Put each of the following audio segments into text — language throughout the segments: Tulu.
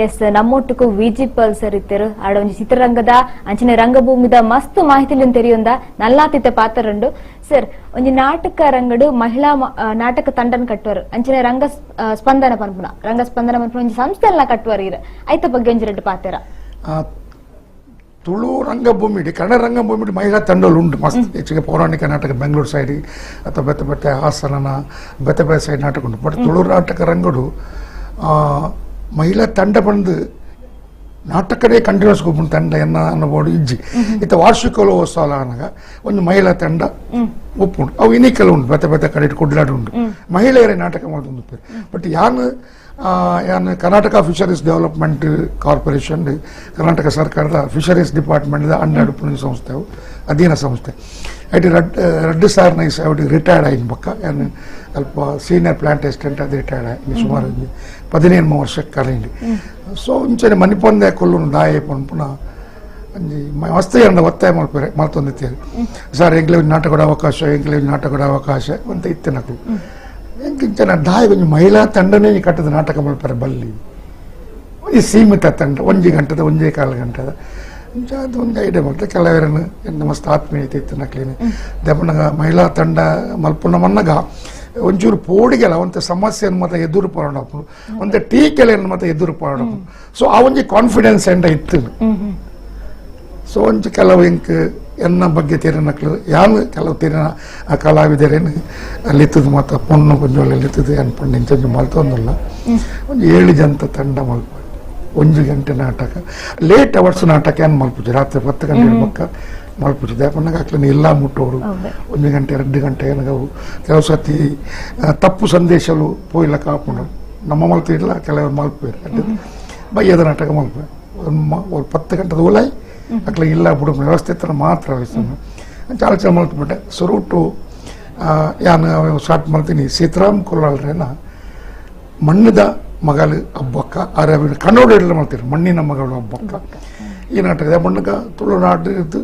S ನಮ್ಮೊಟ್ಟುಕು VG Pulsar ಇತ್ತೆರು ಆಡ ಒಂಜಿ ಚಿತ್ರರಂಗದ ಅಂಚನೆ ರಂಗಭೂಮಿದ ಮಸ್ತ್ ಮಾಹಿತಿలను ತೆರಿಯೊಂದ ನಲ್ಲಾತಿತ್ತ ಪಾತ್ರರುಂಡು. ಸರ್, ಒಂಜಿ ನಾಟಕ ರಂಗಡು ಮಹಿಳಾ ನಾಟಕ ತಂಡನ್ ಕಟ್ಟುವರು, ಅಂಚನೆ ರಂಗ ಸ್ಪಂದನ ಪನ್ಪುನ ರಂಗ ಸ್ಪಂದನ ಪನ್ಪುನ ಒಂಜಿ ಸಂಸ್ಥೆಲ್ಲ ಕಟ್ಟುವರು. ಇರ ಐತ ಬಗ್ಗೆ ಒಂಜಿ ರೆಡ್ಡು ಪಾತೆರ. ತುಳು ರಂಗಭೂಮಿ, ಕನ್ನಡ ರಂಗಭೂಮಿ ಮಹಿಳಾ ತಂಡಗಳು ಉಂಟು ಮಸ್ತ್. ಹೆಚ್ಚಿಗೆ ಪೌರಾಣಿಕ ನಾಟಕ ಬೆಂಗಳೂರು ಸೈಡ್ ಅಥವಾ ಬೆತ್ತ ಬೆತ್ತೆ ಹಾಸನ ಬೆತ್ತೆ ಬೆತ್ತೆ ಸೈಡ್ ನಾಟಕ ಉಂಟು. ಬಟ್ ತುಳು ನಾಟಕ ರಂಗಡು ಮಹಿಳಾ ತಂಡ ಬಂದು ನಾಟಕದೇ ಕಂಟಿನ್ಯೂಸ್ ಗೊಬ್ಬನ ತಂಡ ಎನ್ನ ಅನ್ನಬೋಡು ಇಜ್ಜಿ. ಇತ್ತ ವಾರ್ಷಿಕೋತ್ಸವ ಅನ್ನಗ ಒಂದು ಮಹಿಳಾ ತಂಡ ಒಪ್ಪುಂಡು. ಅವು ಇನ್ನಿಕೆಲ್ಲ ಉಂಟು, ಬೆತ್ತೆ ಬೆತ್ತೆ ಕಡೆ ಕೊಡ್ಲಾಡು ಉಂಟು, ಮಹಿಳೆಯರೇ ನಾಟಕ ಮಾಡೋದು. ಬಟ್ ಯಾನ್ ಯಾನ್ Karnataka fisheries development corporation, Karnataka ಸರ್ಕಾರದ ಫಿಶರೀಸ್ ಡಿಪಾರ್ಟ್ಮೆಂಟ್ದ ಅಂಡರ್ ಸಂಸ್ಥೆ, ಅಧೀನ ಸಂಸ್ಥೆ. IT ರಡ್ಡು ಸಾವಿರ ಅವಡಿ ರಿಟೈರ್ಡ್ ಆಯಿನ ಬೊಕ್ಕ ಯಾನ್ ಅಲ್ಪ senior plant assistant ಅದು ರಿಟೈರ್ಡ್ ಆಯಿ ಸುಮಾರು 15 ವರ್ಷಕ್ಕೆ ಕರೆಂಡಿ. ಸೊ ಇಂಚನೆ ಮನಿಪೊಂದೆ ಕೊಲ್ಲುನು ದಾಯೆ ಪನ್ಪುನ ಒಂಜಿ ಮಸ್ತ್ ಅಂಡ ಒತ್ತಾಯ ಮಲ್ಪೆರೆ ಮಲ್ತೊಂದಿತ್ತೇರು. ಸರ್ ಎಂಕ್ಲೆ ನಾಟಕದ ಅವಕಾಶ, ಎಂಕ್ಲೆ ನಾಟಕದ ಅವಕಾಶ ಅಂತ ಇತ್ತೆ ನಕಲು. ಇಂಚನ ದಾಯ ಒಂಜಿ ಮಹಿಳಾ ತಂಡನೇ ಕಟ್ಟದ ನಾಟಕ ಮಲ್ಪೆರೆ ಬಲ್ಲಿ, ಒಂಜಿ ಸೀಮಿತ ತಂಡ, ಒಂಜಿ ಗಂಟೆದ ಒಂಜೇ ಕಾಲು ಗಂಟೆದ ಇಂಚ ಅದು ಒಂದು ಐಡಿಯಾ ಮಲ್ತೆ. ಕೆಲವರನ್ನು ಎನ್ನ ಮಸ್ತ್ ಆತ್ಮೀಯತೆ ಇತ್ತು ನಕ್ಲೇನೆ. ದೆಪನಗ ಮಹಿಳಾ ತಂಡ ಮಲ್ಪುನ ಮನ್ನಗ ಒಂಚೂರು ಪೋಡಿಗೆಲ್ಲ ಒಂತೆ ಸಮಸ್ಯೆಯನ್ನು ಮತ್ತೆ ಎದುರು ಪೋಡಪ್ಪು, ಒಂತೆ ಟೀಕೆಲೆಯನ್ನು ಮತ್ತೆ ಎದುರು ಪೋಡಪ್ಪು. ಸೊ ಆ ಒಂಜಿ ಕಾನ್ಫಿಡೆನ್ಸ್ ಎಂಡ ಇತ್ತು. ಸೊ ಒಂಜಿ ಕೆಲವು ಇಂಕ್ ಎನ್ನ ಬಗ್ಗೆ ತೀರಿನಕ್ಲು ಯಾನ್ ಕೆಲವು ತೀರಿನ ಆ ಕಲಾವಿದರೇನು ಅಲ್ಲಿತ್ತದು ಮಾತ್ರ ಪೊಣ್ಣು ಪೊಂಜೋಳು ಎಲ್ಲಿತ್ತದು ಅನ್ಪಂಡು ಇಂಚೊಂಜಿ ಮಲ್ತೊಂದುಲ್ಲ. ಒಂಜಿ 7 ಜನ ತಂಡ ಮಲ್ಪ, 1 ಗಂಟೆ ನಾಟಕ, ಲೇಟ್ ಅವರ್ಸ್ ನಾಟಕ ಏನು ಮಲ್ಪುಜಿ, ರಾತ್ರಿ 10 ಗಂಟೆ ಪಕ್ಕ ಮಲ್ಪುಜಿ. ದೇಪಣ್ಣಗೆ ಹಾಕ್ಲಿನ ಎಲ್ಲ ಮುಟ್ಟೋರು 1 ಗಂಟೆ 2 ಗಂಟೆ ಏನಗವು. ಕೆಲವು ಸತಿ ತಪ್ಪು ಸಂದೇಶಲು ಪೋಯಿಲ್ಲ ಕಾಪುಂಡು ನಮ್ಮ ಮಲ್ತಿಲ್ಲ, ಕೆಲವರು ಮಲ್ಪೇರು ಬಯ್ಯದ ನಾಟಕ ಮಲ್ಪೆ ಒಂದು 10 ಗಂಟೆದ ಉಲಾಯ್ ಅಕ್ಲೆ ಇಲ್ಲ ಬಿಡು ವ್ಯವಸ್ಥೆ ಮಾತ್ರ ವಹಿಸ್ತಾನೆ ಚಾಲ ಮಲ್ತ್ಬಿಟ್ಟೆ. ಸುರುಟು ಯಾನ್ ಸ್ಟಾರ್ಟ್ ಮಾಡ್ತೀನಿ ಸೀತಾರಾಮ್ ಕೊಲ್ಲಾಳ್ರೇನ ಮಣ್ಣದ ಮಗಳು ಹಬ್ಬಕ್ಕ ಅರವಿನ ಕನ್ನಡ ಎಲ್ಲ ಮಾಡ್ತೀರಿ ಮಣ್ಣಿನ ಮಗಳು ಹಬ್ಬಕ್ಕ ಈ ನಾಟಕದ ಮಣ್ಣಗ ತುಳುನಾಡು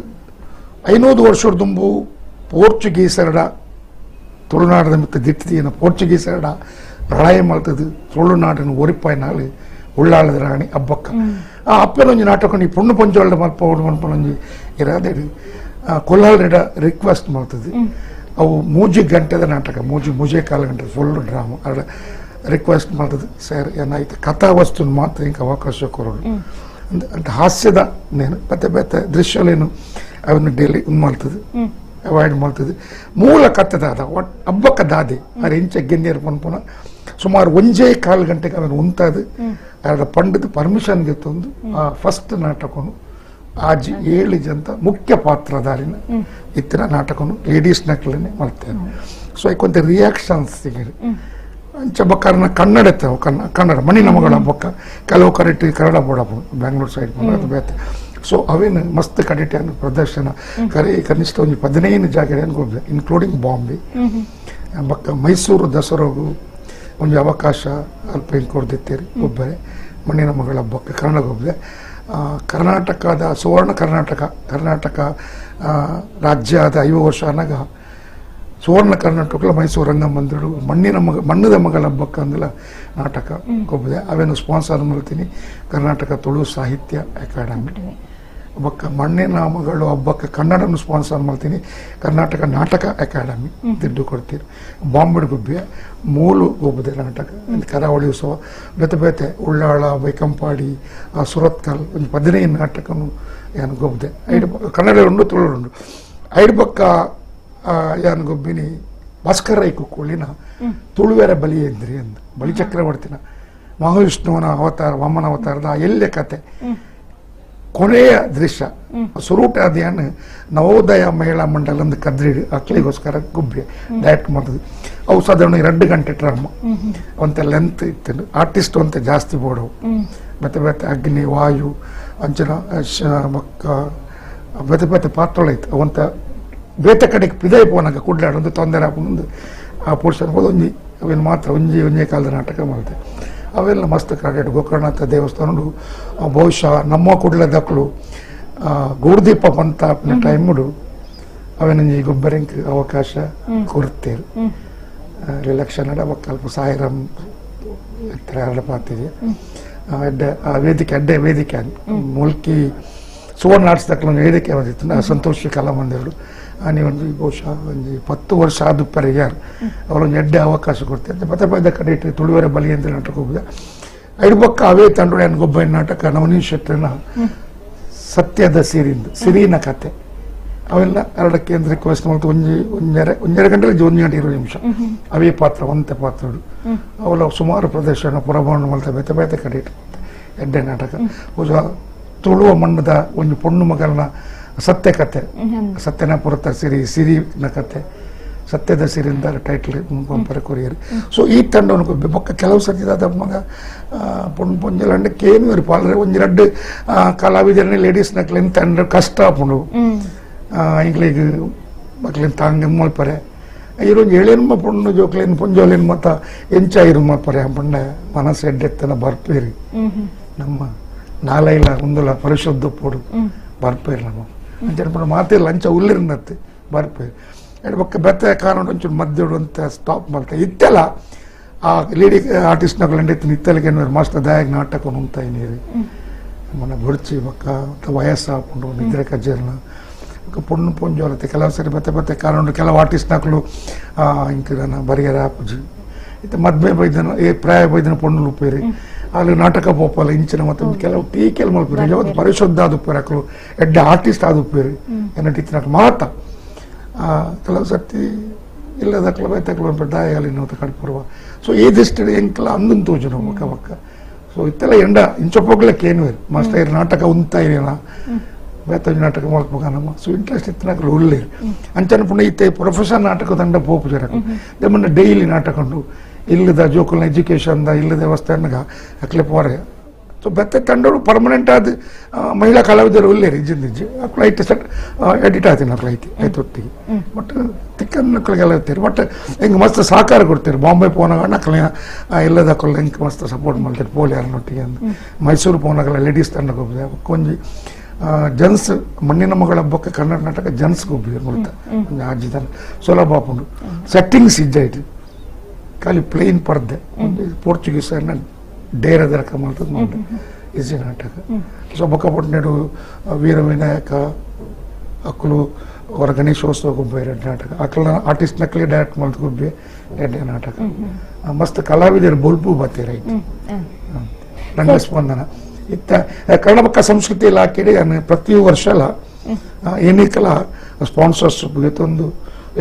500 ವರ್ಷದ ದುಂಬು ಪೋರ್ಚುಗೀಸರಡ ತುಳುನಾಡದ ಮಿತ್ತ ದಿಟ್ಟಿನ ಪೋರ್ಚುಗೀಸರಡ ಪ್ರಳಯ ಮಲ್ತದು ತುಳುನಾಡಿನ ಒರಿಪಾಯಿನಾಳು ಉಳ್ಳಾಳದ ರಾಣಿ ಹಬ್ಬಕ್ಕ. ಆ ಅಪ್ಪನೊಂಜಿ ನಾಟಕ ಈ ಪೊಣ್ಣು ಪಂಚೋಳ್ಳ ಮಲ್ಪ ಮಲ್ಪನೊಂಜಿ ಇರಾದೇಡು ಕೊಲ್ಲಾಳ್ರೆಡ ರಿಕ್ವೆಸ್ಟ್ ಮಾಡ್ತದೆ. ಅವು 3 ಗಂಟೆದ ನಾಟಕ, ಮೂಜೆ ಕಾಲು ಗಂಟೆ ಫುಲ್ ಡ್ರಾಮಾ. ಅಡ ರಿಕ್ವೆಸ್ಟ್ ಮಾಡ್ತದೆ, ಸರ್ ಏನಾಯ್ತು ಕಥಾವಸ್ತು ಮಾತ್ರ ಹಿಂಗೆ ಅವಕಾಶ ಕೊರೋಡು ಅಂತ ಹಾಸ್ಯದ ನೇನು ಮತ್ತೆ ಬೇತೆ ದೃಶ್ಯಲೇನು ಅವನ್ನು ಡೈಲಿ ಇದು ಮಾಡ್ತದೆ, ಅವಾಯ್ಡ್ ಮಾಡ್ತದೆ. ಮೂಲ ಕಥೆದಾದ ಒಟ್ ಹಬ್ಬಕ್ಕ ದಾದೆ ಅರೆ ಇಂಚ ಗೆಂದಿಯರ್ ಪನ್ಪುನ ಸುಮಾರು 1.25 ಗಂಟೆಗೆ ಅವನು ಉಂತಾದು ಅದರ ಪಂಡದ ಪರ್ಮಿಷನ್ ಗೆತ್ತೊಂದು ಆ ಫಸ್ಟ್ ನಾಟಕನು ಆಜಿ 7 ಜನ ಮುಖ್ಯ ಪಾತ್ರಧಾರಿನ ಇತ್ತಿನ ನಾಟಕನು ಲೇಡೀಸ್ ನಕ್ಲನೆ ಮಾಡ್ತೇನೆ. ಸೊ ಐಕೊಂತ ರಿಯಾಕ್ಷನ್ಸ್ ಸಿಗರಿ ಅಂಚ ಬಕ್ಕಾರನ ಕನ್ನಡ ಕನ್ನಡ ಮಣ್ಣಿನ ಮಗಳ ಬೊಕ್ಕ ಕೆಲವು ಕರೆಕ್ಟ್ ಕನ್ನಡ ಬೋಡಪ್ಪ ಬೆಂಗಳೂರು ಸೈಡ್ ಅದು ಬೇತೆ. ಸೊ ಅವೇನು ಮಸ್ತ್ ಕಡಿಟೆ ಪ್ರದರ್ಶನ ಕರೆ ಕನಿಷ್ಠ ಒಂದು 15 ಜಾಗ ಇನ್ಕ್ಲೂಡಿಂಗ್ ಬಾಂಬೆ ಬೊಕ್ಕ ಮೈಸೂರು ದಸರಾಗು ಒಂದು ಅವಕಾಶ ಅಲ್ಪ ಹಿಂಗೆ ಕೊಡ್ದಿತ್ತೀರಿ ಒಬ್ಬರೇ ಮಣ್ಣಿನ ಮಗಳ ಹಬ್ಬಕ್ಕೆ ಕನ್ನಡ ಒಬ್ಬರೇ. ಕರ್ನಾಟಕದ ಸುವರ್ಣ ಕರ್ನಾಟಕ, ಕರ್ನಾಟಕ ರಾಜ್ಯದ 50 ವರ್ಷ ಅನ್ನಾಗ ಸುವರ್ಣ ಕರ್ನಾಟಕ ಮೈಸೂರು ರಂಗಮಂದಿರ ಮಣ್ಣಿನ ಮಗ ಮಣ್ಣದ ಮಗಳ ಹಬ್ಬಕ್ಕೆ ಅಂದಲ ನಾಟಕ ಗೊಬ್ಬದೆ. ಅವೇನು ಸ್ಪಾನ್ಸರ್ ಮಾಡ್ತೀನಿ ಕರ್ನಾಟಕ ತುಳು ಸಾಹಿತ್ಯ ಅಕಾಡೆಮಿ ಬೊಕ್ಕ ಮಣ್ಣಿನ ಮಗಳು ಹಬ್ಬಕ್ಕೆ ಕನ್ನಡನ ಸ್ಪಾನ್ಸರ್ ಮಾಡ್ತೀನಿ ಕರ್ನಾಟಕ ನಾಟಕ ಅಕಾಡೆಮಿ ದುಡ್ಡು ಕೊಡ್ತೀರಿ. ಬಾಂಬೆ ಗುಬ್ಬಿ ಮೂಲು ಗೊಬ್ಬದೆ ನಾಟಕ ಕರಾವಳಿ ಉತ್ಸವ ಬೇತೆ ಬೇತೆ ಉಳ್ಳಾಳ ಬೈಕಂಪಾಡಿ ಸುರತ್ಕಲ್ ಒಂದು 15 ನಾಟಕನು ಏನು ಗೊಬ್ಬದೆ. ಐಡು ಕನ್ನಡ ಉಂಡು ತುಳು ಉಂಡು. ಐಡು ಬೊಕ್ಕ ಯಾನ್ ಗೊಬ್ಬಿನಿ ಭಾಸ್ಕರ ರೈ ಕುಕ್ಕೋಳಿನ ತುಳುವೆರ ಬಲಿ ಎಂದ್ರಿ ಅಂದು ಬಲಿ ಚಕ್ರವರ್ತಿನ ಮಹಾವಿಷ್ಣುವನ ಅವತಾರ ವಾಮನ ಅವತಾರದ ಎಲ್ಲೆ ಕತೆ ಕೊನೆಯ ದೃಶ್ಯ ಸುರೂಟಾದಿಯನ್ನು ನವೋದಯ ಮಹಿಳಾ ಮಂಡಲ ಅಂದು ಕದ್ರಿ ಅಕ್ಲಿಗೋಸ್ಕರ ಗುಬ್ಬಿ ಡೈರೆಕ್ಟ್ ಮಾಡ್ತದೆ. ಅವು ಸಾಧಾರಣ 2 ಗಂಟೆ ಡ್ರಾಮ ಒಂತೆ ಲೆಂತ್ ಇತ್ತು, ಆರ್ಟಿಸ್ಟ್ ಒಂತೆ ಜಾಸ್ತಿ ಬೋಡವು ಮತ್ತೆ ಬೇತೆ ಅಗ್ನಿ ವಾಯು ಅಂಚನ ಮಕ್ಕ ಬೇತೆ ಬೇತೆ ಪಾತ್ರಗಳೈತೆ ಅವಂತ ಬೇತೆ ಕಡೆಗೆ ಪಿದೈ ಪೋನಾಗ ಕುಡ್ಲಾಡೊಂದು ತೊಂದರೆ ಹಾಕೊಂಡು ಆ ಪುರುಷನ ಹೋದ ಒಂಜಿ ಅವೇನು ಮಾತ್ರ ಒಂಜಿ ಒಂಜೇ ಕಾಲದ ನಾಟಕ ಮಾಡ್ತೆ. ಅವೆಲ್ಲ ಮಸ್ತ್ ಕ್ರೆಡಿಟ್ ಗೋಕರ್ಣನಾಥ ದೇವಸ್ಥಾನ ಬಹುಶಃ ನಮ್ಮ ಕುಡ್ಲದಕ್ಕಳು ಗೂಡ್ದೀಪ ಪಂತ ಟೈಮುಡು ಅವೇನೊಂಜಿ ಗೊಬ್ಬರಿಂಕ್ ಅವಕಾಶ ಕೊಡ್ತೇರು. ಎಲೆಕ್ಷನ್ ಅಲ್ಪ ಸಾಯಿರಾಮ್ ಪಾತಿದೆ. ಎಡ್ಡೆ ವೇದಿಕೆ ಅಡ್ಡೆ ವೇದಿಕೆ ಮುಲ್ಕಿ ಸುವರ್ಣ ಆರ್ಟ್ಸ್ ದಕ್ಕಲ ವೇದಿಕೆ ಬಂದಿತ್ತು ಸಂತೋಷಿ ಕಲಾಮಂದಿರಡು ನೀವು ಬಹುಶಃ ಒಂದು 10 ವರ್ಷ ಆದ ಪರಿಹಾರ ಅವರೊಂದು ಎಡ್ಡೆ ಅವಕಾಶ ಕೊಡ್ತಾರೆ ಮತ್ತೆ ಪದ ಕಡೆ ಇಟ್ಟು ತುಳುವರೆ ಬಲಿ ಅಂತ ನಾಟಕ ಹೋಗಿದೆ ಐಡ್ಬಕ್ಕ ಅವೇ ತಂಡ ಗೊಬ್ಬ ನಾಟಕ ನವನೀಶ್ ಶೆಟ್ಟರ್ನ ಸತ್ಯದ ಸಿರಿಂದು ಸಿರಿನ ಕತೆ ಅವೆಲ್ಲ ಎರಡ ಕೇಂದ್ರಕ್ಕೆ ರಿಕ್ವೆಸ್ಟ್ ಮಾಡ್ತು ಒಂಜಿ ಒಂಜರೆ ಒಂಜರೆ ಗಂಟೆ 1 ಗಂಟೆ 20 ನಿಮಿಷ ಅವೇ ಪಾತ್ರ ಒಂತೆ ಪಾತ್ರಗಳು ಅವೆಲ್ಲ ಸುಮಾರು ಪ್ರದೇಶ ಪುರಭವನ ಮಲ್ತ ಬೇತೆ ಬೇತೆ ಕಡೆ ಇಟ್ಟು ಎಡ್ಡೆ ನಾಟಕ ತುಳುವ ಮಣ್ಣದ ಒಂದು ಪೊಣ್ಣು ಮಗನ ಸತ್ಯ ಕತೆ ಸತ್ಯನ ಪುರತ ಸಿರಿ ಸಿರಿನ ಕತೆ ಸತ್ಯದ ಸಿರಿಂದ title courier so ಈ ತಂಡವನ್ನು ಬೊಕ್ಕ ಕೆಲವು ಸತಿದಾದ ಮಗ ಪೊಣ್ಣು ಪೊಂಜಲ ಕೇನು ಪಾಲ್ರೆ ಒಂಜಿ ರಡ್ಡು ಕಲಾವಿದರನೇ ಲೇಡೀಸ್ ನಕ್ಲಿನ ತಂಡ ಕಷ್ಟ ಆಪುಂಡು ಇಂಗ್ಲಿಗ್ ಮಕ್ಳಿನ ತಾಂಗ್ ಮಲ್ಪರೆ ಇರೊಂಜಿ ಏಳೇನ್ಮ ಪೊಣ್ಣು ಜೋಕ್ಲೇನು ಪೊಂಜೋಲೇನು ಮತ್ತ ಎಂಚ ಇರು ಮಲ್ಪರೆ ಪಂಡ ಮನಸ್ಸು ಎಡ್ಡೆತ್ತನ ಬರ್ಪೇರಿ ನಮ್ಮ ನಾಲೈಲ ಒಂದುಲ ಪರಿಶುದ್ಧ ಪೋಡು ಬರ್ಪೇರಿ ನಮ್ಮ ಅಂಚನೆ ಪಂಡ ಮಾತಿಲ್ಲ ಅಂಚ ಉಲ್ಲಿರ್ನತ್ತೆ ಬರ್ಪೇರಿ ಎಡ್ ಬೊಕ್ಕ ಬೆತ್ತ ಕಾರಣ ಒಂಚೂರು ಮಧ್ಯಡು ಅಂತ ಸ್ಟಾಪ್ ಮಲ್ತ ಇತ್ತೆಲ್ಲ ಆ ಲೇಡಿ ಆರ್ಟಿಸ್ಟ್ನಗಳು ಇತ್ತಲಿಗೆ ಮಾಸ್ಟರ್ ದಾಯಕ್ ನಾಟಕ ಉಂತಾಯಿ ನೀರು మన ಬುಡ್ಚಿ ಬೊಕ್ಕ ವಯಸ್ಸಾಪುಂಡು ನಿದ್ರೆ ಕಜ್ಜರ್ನ ಪೊಣ್ಣು ಪೊಂಜೋಲತೆ ಕೆಲವು ಸರಿ ಬತ್ತೆ ಬತ್ತೆ ಕಾರಣ ಕೆಲವು ಆರ್ಟಿಸ್ಟ್ನಕ್ಲು ಇಂಕ ಬರಿಯರ ಆಪುಜಿ ಇತ್ತೆ ಮದ್ಮೆ ಬೈದನ ಏ ಪ್ರಾಯ ಬೈದನ ಪೊಣ್ಣು ಉಪ್ಪೇರಿ ಅಲ್ಲಿ ನಾಟಕ ಪೋಪಲ್ಲ ಇಂಚಿನ ಮತ್ತೆ ಕೆಲವು ಟೀಕೆಲ್ ಮಲ್ಪೇರಿ ಯಾವತ್ತು ಪರಿಶುದ್ಧ ಆದುಪ್ಪೇರಿ ಅಕ್ಲು ಎಡ್ಡೆ ಆರ್ಟಿಸ್ಟ್ ಆದುಪ್ಪೇರಿ ಎನ್ನ ಟೀಚಿನಕ್ಲು ಮಾತ ಕೆಲವು ಸರ್ತಿ ಇಲ್ಲದಕ್ಲ ಬೈತಕ್ಲು ದಾಯಾಲಿ ನೋತ ಕಡ್ಪುರುವ ಸೊ ಈ ದೃಷ್ಟಿ ಎಂಕಲ ಅಂದನ್ ತೋಜುನು ಬೊಕ್ಕ ಬೊಕ್ಕ ಸೊ ಇತ್ತೆಲ್ಲ ಎಂಡ ಇಂಚಪೋಗ್ಲಕ್ಕೆ ಏನು ಮಾಸ್ಟರ್ ನಾಟಕ ಉಂತ ಇರೇನ ಬೇತೊಂಜಿ ನಾಟಕ ಮಲ್ಪುಗ ನಮ್ಮ ಸೊ ಇಂಟ್ರೆಸ್ಟ್ ಇತ್ತಿನಕಲು ಉಲ್ಲೇರು ಅಂಚನ ಪುಣ್ಯ ಇತ್ತೆ ಪ್ರೊಫೆಸರ್ ನಾಟಕ ದಂಡ ಪೋಪು ಜರಕು ದಮ್ಮನ್ನ ಡೈಲಿ ನಾಟಕ ಉಂಡು ಇಲ್ಲದ ಜೋಕುಲ್ನ ಎಜುಕೇಷನ್ the ಇಲ್ಲದ ವ್ಯವಸ್ಥೆ ಅನ್ನಗ ಅಕ್ಲೆ ಪೋರೆ ಸೊ ಬೆತ್ತ ತಂಡೋಡು ಪರ್ಮನೆಂಟ್ ಆದ ಮಹಿಳಾ ಕಲಾವಿದರು ಉಲ್ಲೇರು ಇಜ್ಜಿಂದ ಇಜ್ಜಿ ಅಕ್ಲು ಐಟ್ ಸೆಟ್ ಎಡಿಟ್ ಆತೀನಿ ಅಕ್ಲು ಐತಿ ಐತೊಟ್ಟಿಗೆ ಬಟ್ ತಿಕ್ಕನ್ನಕ್ಳಿಗೆಲ್ಲ ಇರ್ತೀರಿ ಬಟ್ ಹಿಂಗೆ ಮಸ್ತ್ ಸಹಕಾರ ಕೊಡ್ತೀರಿ ಬಾಂಬೆ ಪೋನಾಗ ನಕ್ಲೆ ಇಲ್ಲದ ಅಕ್ಲು ಹಿಂಗೆ ಮಸ್ತ್ ಸಪೋರ್ಟ್ ಮಾಡ್ತೀರಿ ಪೋಲಿ ಯಾರನ್ನೊಟ್ಟಿಗೆ ಅಂದ್ ಮೈಸೂರು ಪೋನಾಗಲ್ಲ ಲೇಡೀಸ್ ತಂಡಕ್ಕೆ ಹೋಗಿದೆ ಒಂಜಿ ಜನ್ಸ್ ಮಣ್ಣಿನ ಮಗಳ ಹಬ್ಬಕ್ಕೆ ಕನ್ನಡ ನಾಟಕ ಜನ್ಸ್ ಗೊಬ್ಬಿ ಮುಲ್ತ ಆಜಿದಾನ ಸುಲಭ ಆಪುಂಡು ಸೆಟ್ಟಿಂಗ್ಸ್ ಇಜ್ಜಾಯ್ತು ಖಾಲಿ ಪ್ಲೇನ್ ಪರ್ದೆ ಒಂದು ಪೋರ್ಚುಗೀಸರ್ನ ಡೇರದ ರಕ ಮಾಡ್ತದೆ ಮಾಡಿ ಈಸಿ ನಾಟಕ ಸೊ ಬೊಕ್ಕಪೊಟ್ಟನೇಡು ವೀರ ವಿನಾಯಕ ಅಕ್ಕಲು ಅವರ ಗಣೇಶೋತ್ಸವ ಗೊಬ್ಬ ಎರಡು ನಾಟಕ ಅಕ್ಕಲ ಆರ್ಟಿಸ್ಟ್ ನಕ್ಲಿ ಡೈರೆಕ್ಟ್ ಮಾಡ್ತು ಗೊಬ್ಬೆ ಎರಡೇ ನಾಟಕ ಮಸ್ತ್ ಕಲಾವಿದರು ಬೊಲ್ಪು ಬತ್ತೀರ ಐತಿ ರಂಗಸ್ಪಂದನ ಇತ್ತ ಕನ್ನಡ ಸಂಸ್ಕೃತಿ ಇಲಾಖೆ ಪ್ರತಿ ವರ್ಷ ಏನಿಕಲ ಸ್ಪಾನ್ಸರ್ಸ್ ಒಂದು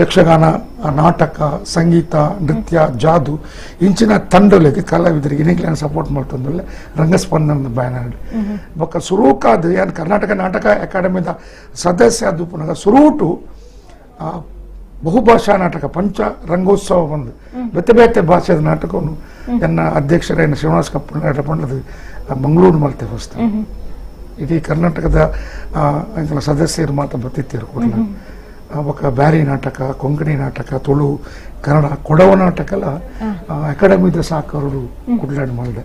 ಯಕ್ಷಗಾನ ನಾಟಕ ಸಂಗೀತ ನೃತ್ಯ ಜಾದು ಇಂಚಿನ ತಂಡಗಳಿಗೆ ಕಲಾವಿದರಿಗೆ ಏನಿಲ್ಲ ಸಪೋರ್ಟ್ ಮಾಡ್ತಂದ್ರೆ ರಂಗಸ್ಪಂದನ ಬ್ಯಾನರ್ ಬೊಕ್ಕ ಸುರೂಕಾದ ಏನು ಕರ್ನಾಟಕ ನಾಟಕ ಅಕಾಡೆಮಿದ ಸದಸ್ಯ ಅದು ಪುನಃ ಸುರೂಟು ಬಹುಭಾಷಾ ನಾಟಕ ಪಂಚ ರಂಗೋತ್ಸವ ಬಂದು ಬೇತೆ ಬೇತೆ ಭಾಷೆದ ನಾಟಕವನ್ನು ಎನ್ನ ಅಧ್ಯಕ್ಷರೇನು ಶ್ರೀನಿವಾಸ ಕಪ್ಪಣ್ಣ ಪಂಡದು ಮಂಗಳೂರು ಮಲ್ತೆ ಫಸ್ಟ್ ಇಡೀ ಕರ್ನಾಟಕದ ಸದಸ್ಯರು ಮಾತ್ರ ಬತ್ತಿತ್ತಿರು ಕೂಡಲ ಬೊಕ್ಕ ಬ್ಯಾರಿ ನಾಟಕ ಕೊಂಕಣಿ ನಾಟಕ ತುಳು ಕನ್ನಡ ಕೊಡವ ನಾಟಕ ಎಲ್ಲ ಅಕಾಡೆಮಿದ ಸಾಕರು ಕುಡ್ಲಾಡ್ ಮಾಡಿದೆ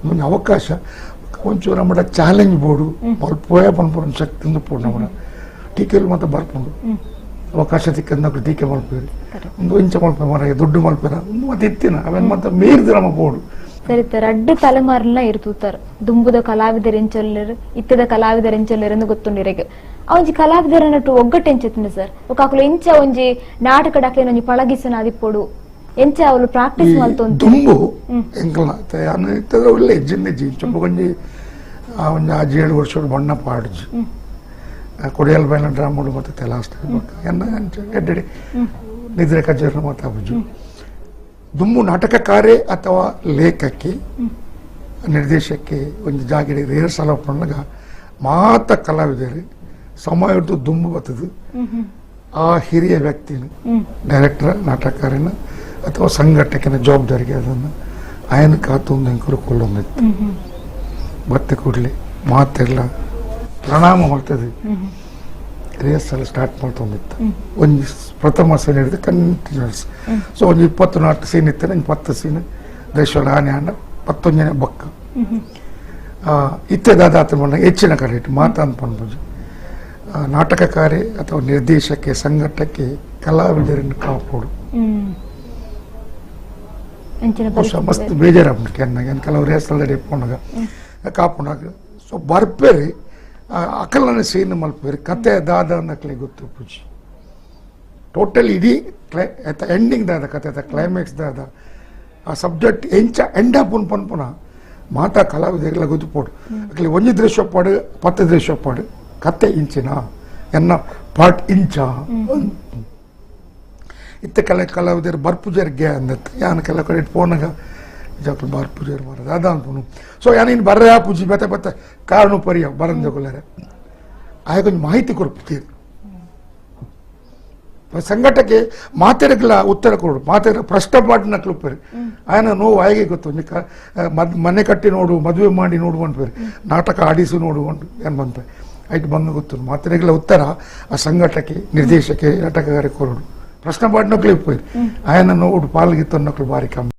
ಒಂದು ಅವಕಾಶ ಒಂಚೂರು ನಮ್ಮ ಚಾಲೆಂಜ್ ಬೋರ್ಡು ಮಲ್ಪೋಯ ಪನ್ಪುರ ಶಕ್ತಿ ಪೋಡು ನಮ್ಮ ಟೀಕೆಲ್ ಮಾತ್ರ ಬರ್ಪುಂಡು ಅವಕಾಶ ತಿಕ್ಕಂದ ಟೀಕೆ ಮಲ್ಪೇರಿ ಒಂದು ಇಂಚ ಮಲ್ಪೆ ಮರ ದುಡ್ಡು ಮಲ್ಪೇರ ಒಂದು ಮತ್ತೆ ಇತ್ತಿನ ಅವೇನು ಮತ್ತೆ ಮೀರಿದ ನಮ್ಮ ಬೋರ್ಡು ಸರಿ ರಡ್ಡು ತಲೆಮಾರನ್ನ ಇರ್ತೂತಾರ ದುಂಬುದ ಕಲಾವಿದರ ಎಂಚೊಲ್ಲೆರು ಇತ್ತದ ಕಲಾವಿದರ ಎಂಚೊಲ್ಲೆರು ಎಂದು ಗೊತ್ತುಂಡಿರೆಗೆ ಆ ಒಂಜಿ ಕಲಾವಿದರ ನಟ್ಟು ಒಗ್ಗಟ್ಟು ಎಂಚೆತ್ತಿನ ಸರ್ ಒಕಾಕುಲು ಎಂಚ ಒಂಜಿ ನಾಟಕ ಡಾಕ್ಲೇನ ಒಂಜಿ ಪಳಗಿಸನ ಆದಿಪ್ಪೊಡು ಎಂಚ ಅವಳು ಪ್ರಾಕ್ಟೀಸ್ ಮಲ್ತೊಂದು ದುಂಬು ಎಂಕಲ್ನ ಇತ್ತದ ಒಳ್ಳೆ ಜಿನ್ನೆಜ್ಜಿ ಚೊಪ್ಪು ಆ ಒಂಜಿ ಆಜಿ 7 ವರ್ಷ ಬಣ್ಣ ಪಾಡ್ಜಿ ಕೊಡಿಯಲ್ ಬೈಲ ಡ್ರಾಮುಡು ಮತ್ತೆ ಲಾಸ್ಟ್ ಎನ್ನ ಎಡ್ಡೆಡಿ ನಿದ್ರೆ ಕಜ್ಜರ್ನ ಮಾತಾಬುಜು ದುಮ್ಮು ನಾಟಕಕಾರೆ ಅಥವಾ ಲೇಖಕಿ ನಿರ್ದೇಶಕ್ಕೆ ಒಂದು ಜಾಗಡೆ ರಿಹರ್ಸಲ್ ಪಣ್ಣಗ ಮಾತ ಕಲಾವಿದರು ಸಮಯ ದುಂಬು ಬರ್ತದೆ ಆ ಹಿರಿಯ ವ್ಯಕ್ತಿನ ಡೈರೆಕ್ಟರ್ ನಾಟಕಕಾರನ ಅಥವಾ ಸಂಘಟಕನ ಜವಾಬ್ದಾರಿಗೆ ಅದನ್ನು ಆಯನ ಕಾತು ಎಂಕರು ಕೊಲ್ಲೊಂದಿತ್ತು ಬತ್ತೆ ಕೂಡಲೇ ಮಾತೆಲ್ಲ ಪ್ರಣಾಮ ಮಾಡ್ತದೆ ರಿಹರ್ಸಲ್ ಸ್ಟಾರ್ಟ್ ಮಾಡ್ತೊಂದಿತ್ತು ಒಂದು ಪ್ರಥಮ ಸೀನ್ ಹಿಡಿದು ಕಂಟಿನ್ಯೂಸ್ ಸೊ ಒಂದು 24 ಸೀನ್ ಇತ್ತು ಒಂದು 10 ಸೀನ್ ದೇಶವಲ್ಲ ಆನೆ ಆಂಡ 11 ಜನ ಬಕ್ಕ ಇತ್ತೆದಾದ ಬಂದಾಗ ಹೆಚ್ಚಿನ ಕಡೆ ಇಟ್ಟು ಮಾತಾನ್ ಪನ್ಪುಜಿ ನಾಟಕಕಾರಿ ಅಥವಾ ನಿರ್ದೇಶಕ್ಕೆ ಸಂಘಟಕ್ಕೆ ಕಲಾವಿದರನ್ನು ಕಾಪೋಡು ಮಸ್ತ್ ಬೇಜಾರಾಗ್ಬಿಟ್ಟು ಕೆನ್ನಾಗ ಏನು ಕೆಲವು ರಿಹರ್ಸಲ್ ರೆಡಿ ಪೋನಾಗ ಕಾಪುನಾಗ. ಸೊ ಬರ್ಪೇರಿ, ಅಕಲ್ನ ಸೀನ್ ಮಲ್ಪೇರಿ, ಕತೆ ದಾದ ಅನ್ನಕ್ಲೆ ಗೊತ್ತು ಪೂಜಿ. ಟೋಟಲ್ ಇಡೀ ಕ್ಲೈ ಎಂಡಿಂಗ್ ದಾದ, ಕತೆ ಕ್ಲೈಮ್ಯಾಕ್ಸ್ ದಾದ, ಆ ಸಬ್ಜೆಕ್ಟ್ ಎಂಚ ಎಂಡ್ ಅಪ್ ಪನ್ಪುನ ಮಾತಾ ಕಲಾವಿದೆಗಳ ಗೊತ್ತುಪೋಡು. ಅಕ್ಲೆ ಒಂಜಿ ದೃಶ್ಯ ಪಾಡು, 10 ದೃಶ್ಯ ಪಾಡು, ಕತೆ ಇಂಚಿನ ಎನ್ನ ಪಾಟ್ ಇಂಚ. ಇತ್ತೆ ಕಲೆ ಕಲಾವಿದರು ಬರ್ಪುಜರ್ಗೆ ಅಂದತ್ತು. ಯಾನ್ ಕೆಲ ಕಡೆ ಪೋನಗ ಜಕ್ಲು ಬರ್ಪುಜರ್ ಮಾರ ಅದ ಅನ್ಪುನು. ಸೊ ಯಾನ್ ಇನ್ನು ಬರ್ರೆ ಪೂಜಿ, ಬತ್ತೆ ಬತ್ತೆ ಕಾರಣ ಪರಿಯ ಬರಂದಕೊಲ್ಲರೆ ಆಯ ಕೊಂಚ ಮಾಹಿತಿ ಕೊರ್ಪುತ್ತೀರಿ. ಸಂಘಟಕ್ಕೆ ಮಾತೆರಗ್ಲ ಉತ್ತರ ಕೊಡು, ಮಾತೆರ ಪ್ರಶ್ನೆ ಪಾಡಿನ ಕ್ಲುಪ್ಪೇರಿ. ಆಯನ ನೋವು ಆಯಗೆ ಗೊತ್ತು. ಒಂಜಿ ಮನೆ ಕಟ್ಟಿ ನೋಡು, ಮದುವೆ ಮಾಡಿ ನೋಡು ಅನ್ಪೇರಿ, ನಾಟಕ ಆಡಿಸು ನೋಡು ಅಂಟು ಏನ್ ಬಂತೆ ಐಟ್ ಬಂಗ ಗೊತ್ತು. ಮಾತೆರೆಗ್ಲ ಉತ್ತರ ಆ ಸಂಘಟಕ್ಕೆ, ನಿರ್ದೇಶಕ್ಕೆ, ನಾಟಕಗಾರ ಕೊರಡು. ಪ್ರಶ್ನೆ ಪಾಡಿನ ಕ್ಲಿಪ್ ಆಯನ ನೋಡು ಪಾಲ್ಗಿತ್ತು ಅನ್ನೋಕ್ಲು ಬಾರಿ ಕಮ್ಮಿ.